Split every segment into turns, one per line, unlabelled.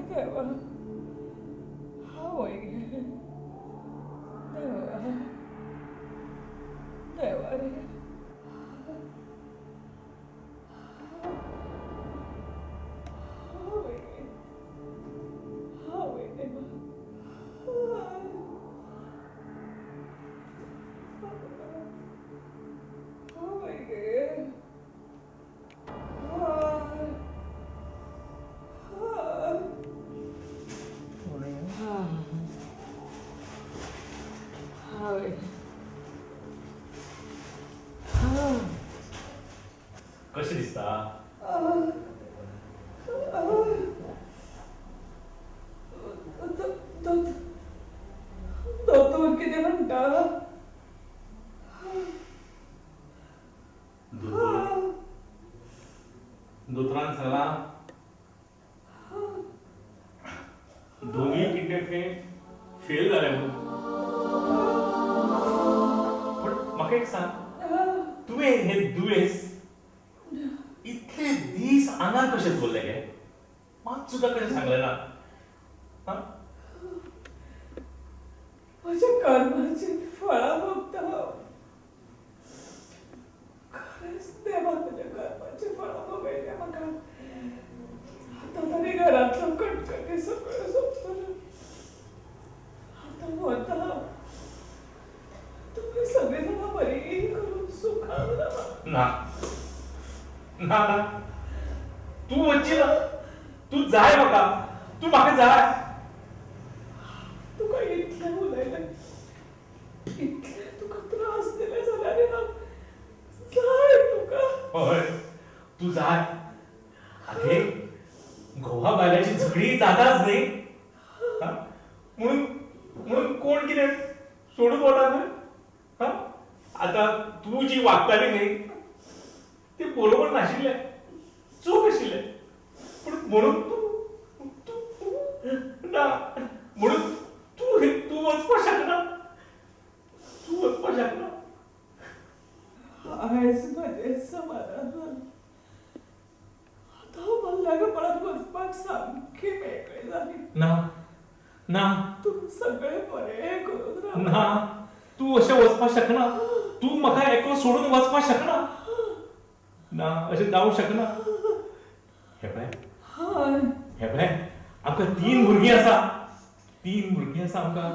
देवा, आवय गे देवा, देवा रे. आवय गे, आवय देवा. आवय गे.
कशें दिसता?
दोतोर कितें म्हणटा?
दोतोरान सांगलां दोनूय किडनी फेल जाले म्हणून. पूण म्हाका एक सांग, तुवें हें दुयेंस इतले दीस आंगार कशें दवरलें गे? मात सुद्दां कशें सांगलें ना?
म्हज्या कर्माची फळां भोगता हांव. खरेंच देवान म्हज्या कर्माची फळां भोगयल्या म्हाका. आतां तरी घरांतलो कटकटी सगळ्यो सोंपतल्यो. आतां वता हांव. तुमी सगळीं जाणां बरी करून सुखान रावा.
ना ना ना, तूं वचची ना. तूं जाय म्हाका, तूं म्हाका जाय.
तुका इतलें उलयलें, इतलें तुका त्रास दिले जाल्यार हांव जाय तुका.
हय, तूं जाय. आगे, घोवा बायलाची झगडी जाताच न्ही, म्हणून म्हणून कोण कितें सोडून वता न्हय. आतां तूं जी वागताली न्ही ती बरोबर नाशिल्लें, चूक आशिल्लें. पूण म्हणून तूं ना, म्हणून तूं तूं वचपाक शकना, तूं वचपाक शकना.
आयज म्हजें समाधान जालें. आतां हांव मल्लागपणांत वचपाक सामकी मेकळी जाली.
ना ना,
तूं सगळें बरें करून राव.
ना, तूं अशें वचपाक शकना. तूं म्हाका एकलो सोडून वचपाक शकना. ना, अशें जावंक शकना. हें पळय, हें पळय, आमकां 3 भुरगीं आसा, 3 भुरगीं आसा आमकां.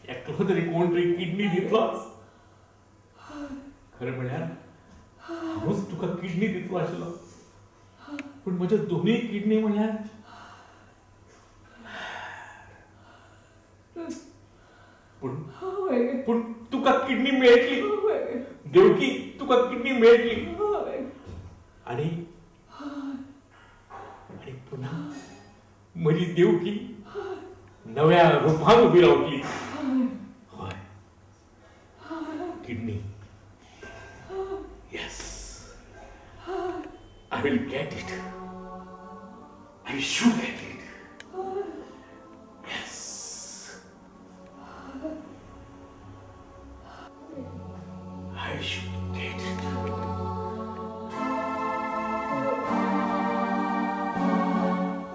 एकलो तरी कोण तरी किडनी दितलोच. खरें म्हळ्यार हांवूच तुका किडनी दितलो आशिल्लो, पूण म्हज्या दोनूय किडनी म्हळ्यार पूण पूण तुका किडनी मेळटली देवकी, तुका किडनी मेळटली. आनी आनी पुन्हा म्हजी देवकी नव्या रुपान उबी रावतली. हय, kidney. Yes, I will get it. I should get it. Yes. I should get it.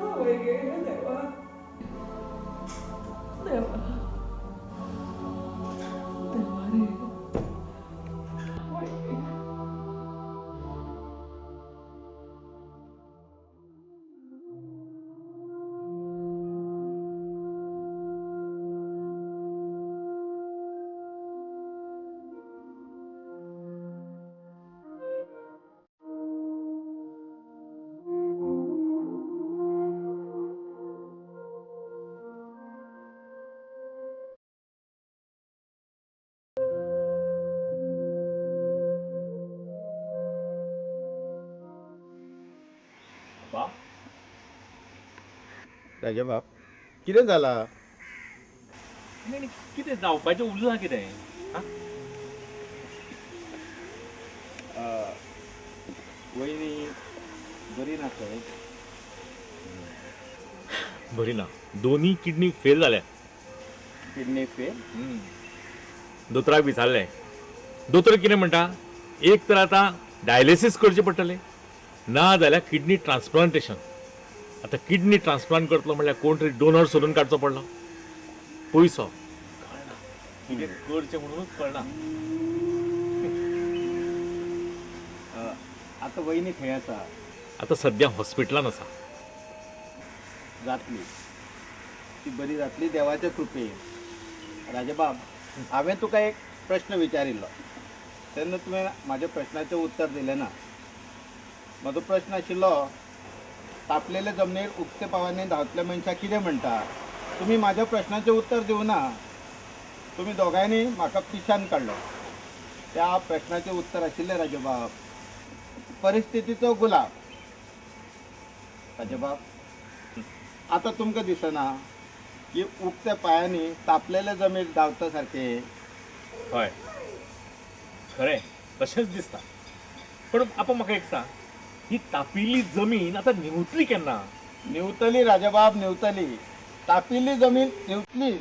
आवय गे देवा, देवा, देवा रे. आवय गे.
राजा बाब, कितें जाला?
कितें जावपाचें उरलां कितें?
वयनी बरी ना खंय?
बरी ना, दोनूय किडनी फेल जाल्या.
Kidney fail?
दोतोराक विचारलें, दोतोर कितें म्हणटा, एक तर आतां डायलिसीस करचें पडटलें, ना जाल्यार किडनी ट्रान्सप्लांटेशन. आतां किडनी ट्रान्सप्लांट करतलो म्हणल्यार कोण तरी डोनर सोदून काडचो पडलो. पयसो कळना, कितें करचें म्हणूनच कळना.
आतां वयनी खंय आसा?
आतां सद्या हॉस्पिटलान आसा.
जातली ती बरी जातली देवाच्या कृपेन. राजाबाब, हांवें तुका एक प्रश्न विचारिल्लो तेन्ना तुवें म्हाज्या प्रश्नाचें उत्तर दिलें ना. म्हजो प्रश्न आशिल्लो, तापलेले जमनीर उक्ते पावांनी धांवतल्या मनशाक कितें म्हणटा? तुमी म्हाज्या प्रश्नाचें उत्तर दिवना. तुमी दोगांयनी म्हाका पिशान काडलो. त्या प्रश्नाचें उत्तर आशिल्लें राजाबाब, परिस्थितीचो गुलाब. राजाबाब, आतां तुमकां दिसना की उक्त्या पायांनी तापलेले जमनीर धांवता सारकें?
हय, खरें तशेंच दिसता. पण आपा म्हाका एक सांग, ही तापिल्ली जमीन आतां न्हिवतली केन्ना?
न्हिवतली राजाबाब, न्हिवतली. तापिल्ली जमीन न्हिवतली.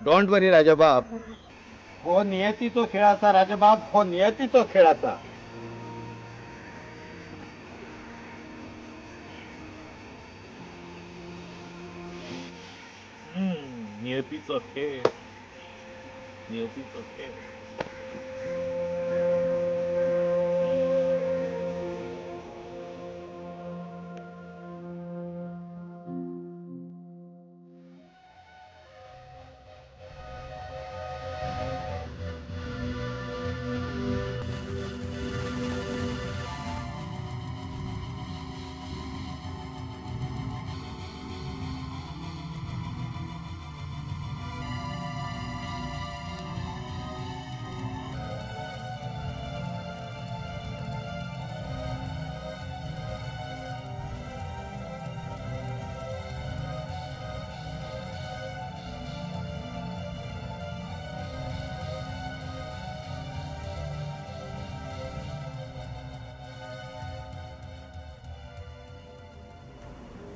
Don't वरी राजाबाब, हो नियतीचो खेळ आसा राजाबाब, हो नियतीचो खेळ आसा.
नियतीचो खेळ, नियतीचो खेळ.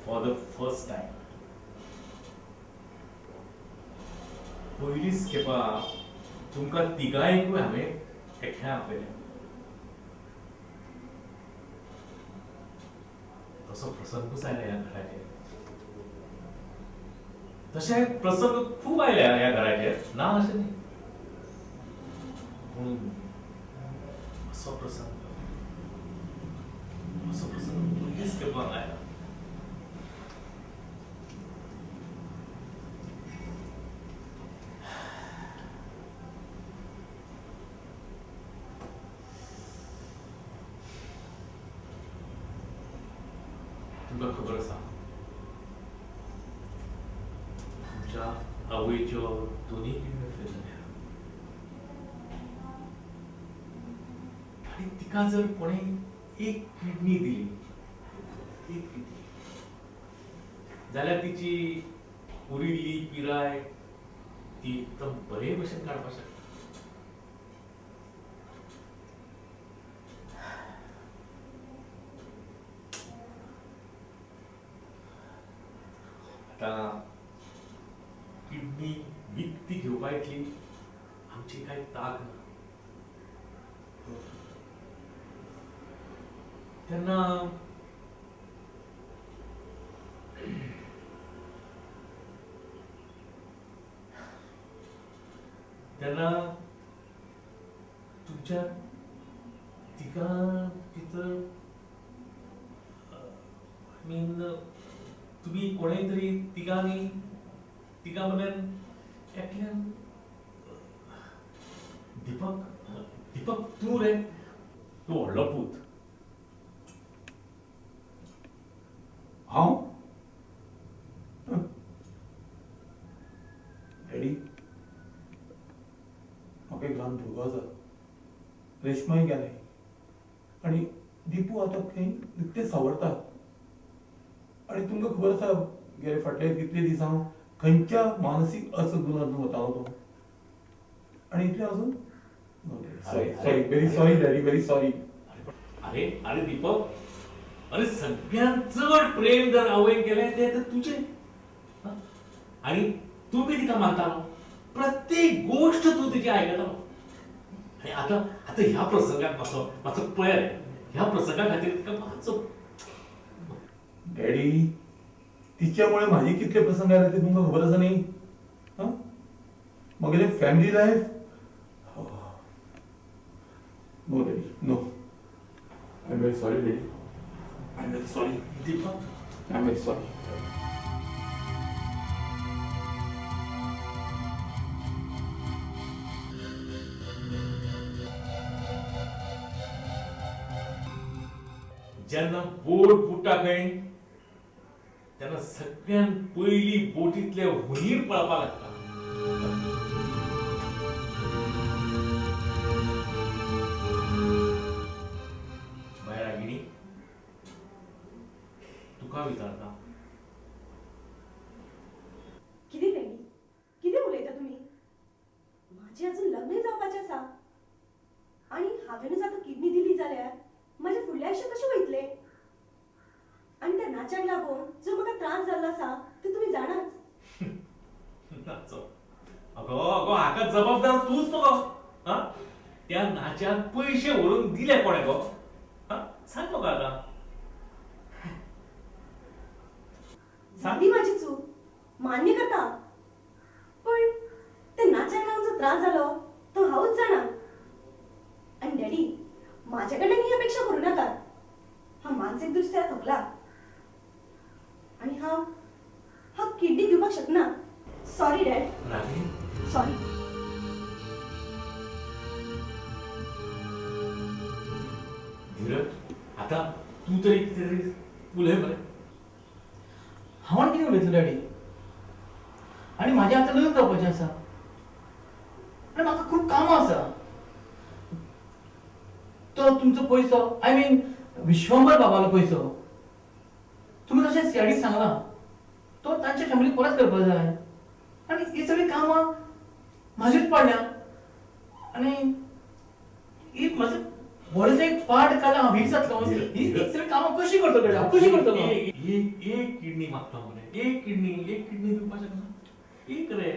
For the first time, पयलीच खेपा तुमकां तिगांयकूय हांवें एकठांय आपयलें. तसो प्रसंगूच आयला ह्या घराचेर. तशे प्रसंग खूब आयल्या ह्या घराचेर, ना अशें न्ही, पूण असो प्रसंग, असो प्रसंग पयलीच खेपा आयला. तुमकां खबर आसा, तुमच्या आवयच्यो दोनूय किडण्यो फेल जाल्या आनी तिका जर कोणें एक किडनी दिली, एक किडनी जाल्यार तिची उरिल्ली पिराय ती एकदम बरे भशेन काडपाक शकता. आतां किडनी विकती घेवपा इतली आमची कांय ताक ना. तेन्ना तेन्ना तुमच्या तिगां भितर, I mean तुमी कोणें तरी तिगांनी, तिगां मदल्यान एकल्यान, दीपक, दीपक तूं रे, तूं व्हडलो पूत.
हांव? डॅडी, म्हाका एक ल्हान भुरगो आसा, रेशमाय गेलें आनी दीपू आतां खंय निकतेंच सावरता. आनी तुमकां खबर आसा गेले फाटले कितले दीस हांव खंयच्या मानसीक असंतुलनांतून वतालो तो. आनी इतलें अजून sorry, sorry, very sorry daddy, very sorry.
अरे अरे दीपक, अरे सगळ्यांत चड प्रेम जर आवयन केलें तें तुजें, आनी तूं बी तिका मानतालो, प्रत्येक गोश्ट तूं तिची आयकतालो. आनी आतां आतां ह्या प्रसंगाक मातसो मातसो पळय, ह्या प्रसंगा खातीर तिका मातसो.
डॅडी, तिच्यामुळे माझे कितले प्रसंग आले ते तुमकां खबर आसा न्ही. हां, म्हगेलें family life. No daddy, no, I am very sorry daddy, I am very sorry Deepa, I am very sorry.
जेन्ना बोट बुटा खंय तेन्ना सगळ्यान पयली बोटींतले हुंदीर पळपाक लागता. बाय रागिणी, तुका विचारता,
कितें डॅडी, कितें उलयता तुमी? म्हाजें अजून लग्नय जावपाचें आसा आनी हांवेनूच आतां किडनी दिली जाल्यार म्हजें फुडलें आयुश्य कशें वयतलें? आनी त्या नाच्याक लागून जो म्हाका त्रास जाल्लो आसा ते तुमी जाणाच.
नाचो? अगो अगो, हाका जबाबदार तूंच मगो. हां, त्या नाच्याक पयशे व्हरून दिले कोणें गो? हां, सांग मगो आतां.
जाली म्हाजी चूक, मान्य करता, पण त्या नाच्याक लागून जो त्रास जालो तो हांवूच जाणा. आनी डॅडी, म्हाजे कडल्यान ही अपेक्षा करूं नाकात. हांव मानसीक दृश्ट्या थकला आनी हांव हांव किडनी दिवपाक शकना. Sorry dad, sorry.
Dhiraj, आतां तूं तरी कितें तरी उलय मरे.
हांव आनी कितें उलयतलो डॅडी? आनी म्हाजें आतां लग्न जावपाचें आसा आनी म्हाका खूब कामां आसा. तो तुमचो पयसो, I mean Vishwambhar बाबालो पयसो, तुमी तशें सीआयडीक सांगलां, तो तांच्या फॅमिलीक परत करपाक जाय आनी ही सगळीं कामां म्हाजेरूच पडल्या आनी ही म्हजो बॉडीचो एक पार्ट काडला, हांव वीक जातलो. ही सगळीं कामां कशीं करतलो हांव, कशीं करतलो?
एक एक किडनी मागता मरे, एक किडनी, एक किडनी दिवपाक शकना? एक रे,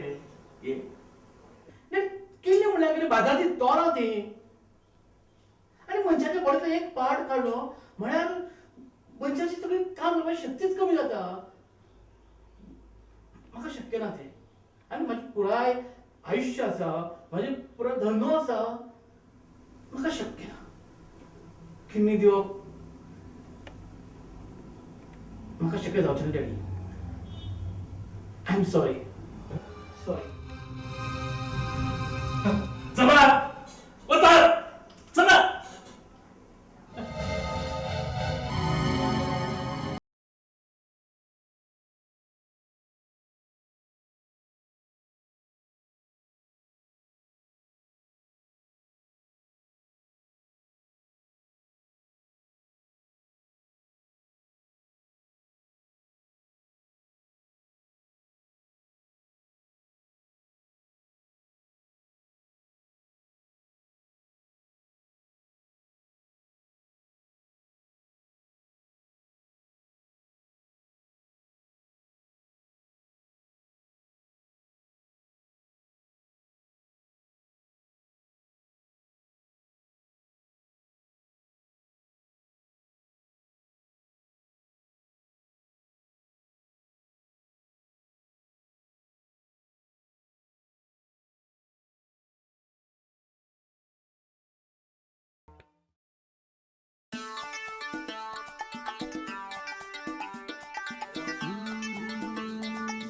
एक
किडनी म्हणल्यार कितें बाजारांतली तोरां ती. आनी मनशाच्या बॉडीचो एक पार्ट काडलो म्हळ्यार मनशाची सगळी काम करपाची शक्तीच कमी जाता. म्हाका शक्य ना तें. आनी म्हाजें पुराय आयुश्य आसा, म्हाजें पुराय धंदो आसा, म्हाका शक्य ना किडनी दिवप. म्हाका शक्य जावचें ना daddy, I am sorry, sorry.
चला वचा, चला.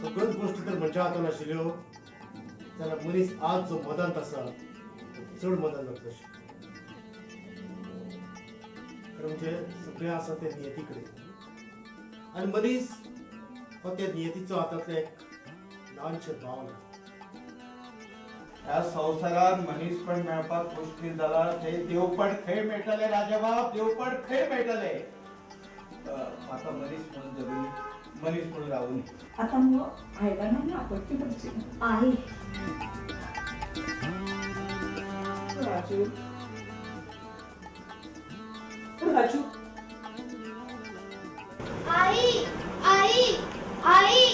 सगळ्योच गोष्टी तर म्हज्या हातान आशिल्ल्यो जाल्यार मनीस आज जो मदांत आसा तो चड मदांत जातलो. खरें म्हणजे सगळें आसा ते नियती कडेन आनी मनीस हो त्या नियतीचो हातांतलें एक ल्हानशें बावल.
ह्या संवसारांत मनीसपण मेळपाक मुश्कील जाला. थंय देवपण खंय मेळटलें राजाबाब, देवपण खंय मेळटलें? म्हाका मनीस म्हणून जगून, मनीस म्हणून रावून.
आतां मुगो आयदनां आपटची पडची.
आई,
राजू, राजू,
आई, आई, आई.